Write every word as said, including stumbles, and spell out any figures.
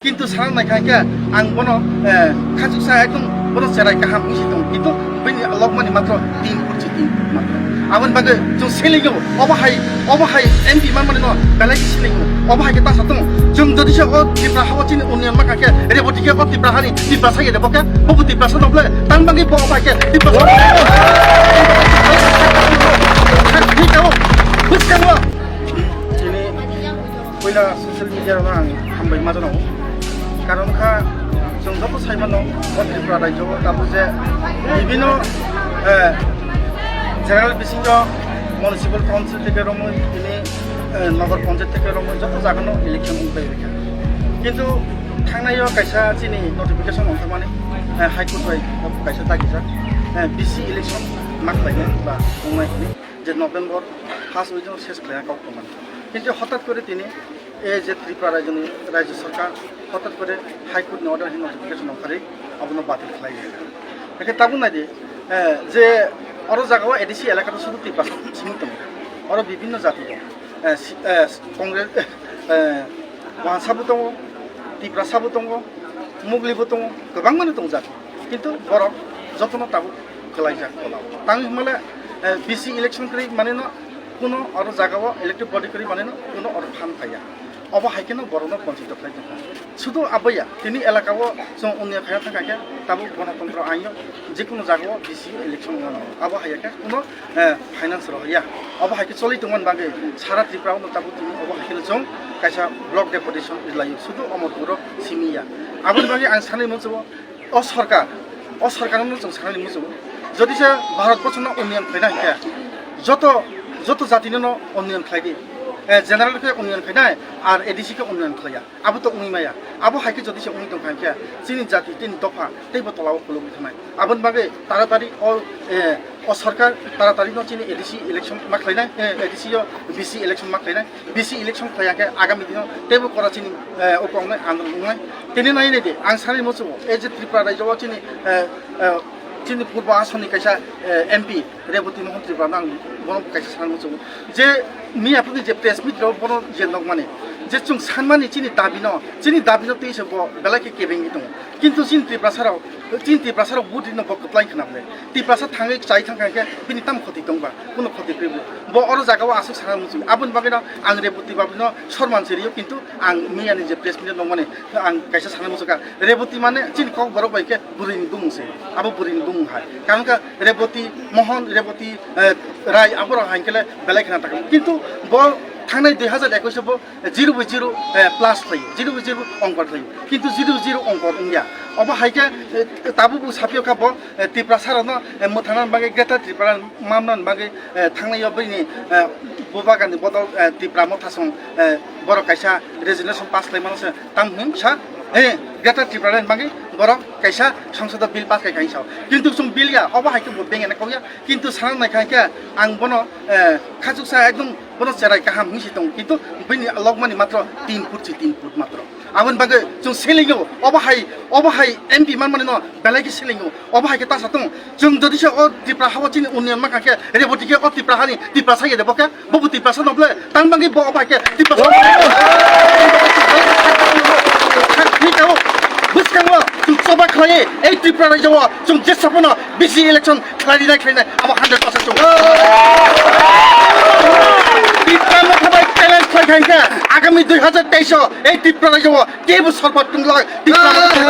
Kintu sana naikha khe ang bono, eh, khachuksa ekdom bono cherai kaham wngsi tong, kintu bini logmani matro tin foot si tin foot matro. Aboni bagwi chwng selengyo, obo hai, obo hai M P manmani no belai khe selengyo, obo hai khe tasa tong. Chwng jodi se o Tripura hao chini union makha khe, reboti khe o Tripura hani Tripura sa yede bo khe, bobo Tripura sa noble, tang bagwi bo obo hai khe Tripura sa. Buskang lo. Chini Puila social media rok ang hambai ma jano. Karon kha chwng joto sai mano o Tripura rajyo o tabuk je bibino, eh, general bisingo municipal council theke romwi tini, eh, nogor panchayat theke romwi joto jagano election wngpai rikha. Kintu thangnai o kaisa chini notification ongthokmani, eh, High Court bai kaisa dagijak, eh, B C election ma khlainai ba wngnai hwnwi je November first week o ses khlaina kok tongmani. Kintu hotat kore tini e je Tripura rajyoni rajya sarkar hotat kore High Court ni order hin notification ongkhari abono batil khlai ya. Ekhe tabuk nai di, eh, je oro jaga o A D C elaka to sudu Tiprasa simi tongo. Oro bibinno jati tongo. Eh, si-, eh, Congress, eh, Wansabo tongo, Tiprasabo tongo, Muglibo tongo, kwbangmano tongo jati. Kintu borok jotono tabuk kwlaijak tola. Tang himale, eh, B C election kwrwi manino kuno oro jaga o elected body kwrwi manino kuno oro phan phaiya. Obo hai kheno borokno bonchito khlai tongkha. Sudu aboya tini elaka o chwng unnayona khaina thangkha khe tabuk gonotontro aino jekunu jaga o B C election wngmano. Abo hai khe kuno eh, finance rok ya. Obo hai khe choli tongmani bagwi sara Tripura o tabuk tini obo hai kheno chwng kaisa block deputation rwlaio, sudu Amarpur o simi ya. Aboni bagwi ang sanai muchungo o sarkar, o sarkar no chwng sanai muchungo. Jodi se Bharat borsho no unnayan khlaina hinkhe joto, joto jati no unnayan khlai di. Eh, general khe unnayan khlainai ar A D C khe unnayan khlaiya. Abo to wngwi maya. Abo hai khe jodi se wngwi tongkha hinkhe chini jati, chini dopha teibo tola o khulugwi thangnai. Aboni bagwi taratari o, eh, o sarkar taratari no chini A D C election ma khlainai, eh, A D C o B C election ma khlainai. B C election khlaiya khe agami dino teibo kora chini, eh, o kongnai andolon wngnai. Tini nai nai di, ang sanai muchungo, eh, je Tripura rajyo o chini, eh, eh, chini Purbo Asomni kaisa, eh, M P, Reboti Mohan Tripura no ang bono kaisa sanai muchungo je miya phukni je press meet rok bono je nokmani je chwng sanmani chini dabi no, chini dabi no twi se bo belai khe kebengwi tongo. Kintu chini Tiprasa rok, chini Tiprasa rok vote rino bo kwplai khna bwle. Tiprasa thangwi chai thang kha khe bini tam khoti tongba, kuno khoti kwrwi bo. Bo oro jaga o aswk sana muchung. Aboni bagwi no ang Reboti babu no sorman se rio, kintu ang miya ni je press meet nokmani ang kaisa sana muchung kha. Reboti mane chini kok borok bai khe bwrwi ni bumung se. Abo bwrwi ni bumung hai. Karon kha Reboti Mohan, Reboti, eh, Rai, aborok hai khe le belai khna takam. Kintu bo thangnai dui hazar ekwis o bo zero by zero, eh, plus khlai, zero by zero ongkor khlai. Kintu zero by zero ongkor wngya. Obo hai khe, eh, tabuk bo sapio kha bo, eh, Tiprasa rok no, eh, mwthangna bagwi Greater Tripura mamna bagwi, eh, thangnai o bini, eh, bubagra ni bodol, eh, Tipra Motha song, eh, borok kaisa resolution pass khlai mano se. Tamo hwn sa, eh, Greater Tripura ni bagwi borok kaisa songsado bill pass khai khai sao. Kintu chwng bill ya, obo hai khe bo bengena kok ya. Kintu sana nai khai khe ang bono, eh, khachuksa ekdom bono cherai kaham hwnwi si tongo. Kintu bini logmani matro tin foot si tin foot matro. Aboni bagwi chwng selengyo, obo hai, obo hai M P manmani no belai khe selengyo. Obo hai khe tasa tongo. Chwng jodi se o Tripura hao chini union ma kha khe, Reboti khe o Tripura hani Tiprasa yede bo khe, bobo Tiprasa noble, tang bagwi bo obo hai khe Tiprasa. Thik tao, bwskango chwng choba khlai, ei Tripura rajyo o chwng jesa phano B C election khlai rinai khlai nai, abo hundred percent chwng. Tripura no khabai challenge khlai kha khe, agami dui hazar teis o ei Tripura rajyo o kebo sorkar twnglak, Tripura no